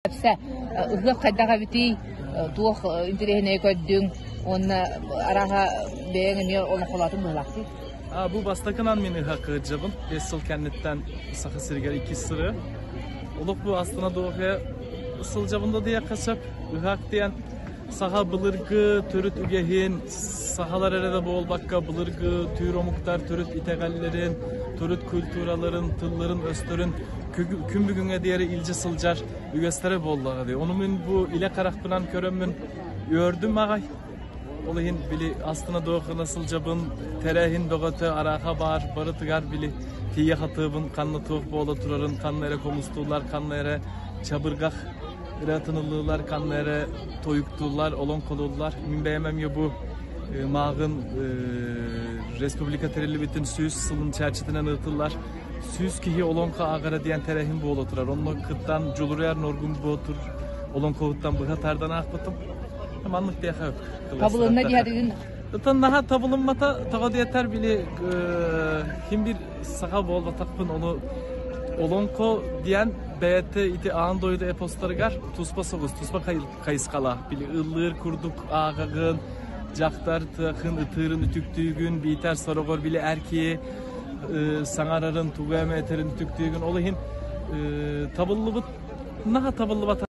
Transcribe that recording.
Кэпсэ, ыһыах хайдах эбитий, туох интэриэһинэйи көрдүҥ уонна арааһа бэйэҥ эмиэ олоҥхолоотуҥ быһыылаах дии? Бу бастакынан мин ыһыах кыһыдьабын. 5 сыл кэнниттэн Саха сиригэр иккис сырыы. Олох бу астына дуоһуйа сылдьабын да диэххэ сөп. Ыһыах диэн саха былыргы төрүт үгэһин, сахалар эрэ да буолбакка былыргы түүр омуктар төрүт итэҕэллэрин, төрүт культураларын, тылларын-өстөрүн күн бүгүҥҥэ диэри илдьэ сылдьар үгэстэрэ буоллаҕа дии. Ону мин бу илэ харахпынан көрөммүн үөрдүм аҕай. Ол иһин били астына дуохына сылдьабын, тэрээһин бөҕөтө арааха баар, барытыгар били тиийэ хатыыбын, ханна туох буола турарын, ханна эрэ хомустууллар, ханна эрэ чабырҕах ырыатыныллыылар, ханна эрэ тойуктууллар, олоҥхолууллар. Мин бэйэм эмиэ бу мааҕын республика тэриллибитин 100 сылын чэрчитинэн ыытыллар 100 киһи олоҥхо ааҕара диэн тэрээһин буола турар. Онно кыттан Дьулуруйар Норгун Боотур олоҥхоһуттан быһа тардан аахпытым. Маннык диэхэ Табылынна диһэригин Ытан наһаа табылыммата тоҕо диэтэр били ким бир саха буолбатахпын ону олоҥхо диэн бэйэтэ ити аан дойду эпостарыгар туспа соҕус туспа хайысхалаах били ыллыыр курдук ааҕаҕын дьахтар тыахын ытыырын үтүктүүгүн биитэр сороҕор били эр киһи саҥарарын тугу эмэ этэрин үтүктүүгүн ол иһин табыллыбыт наһаа табыллыбата.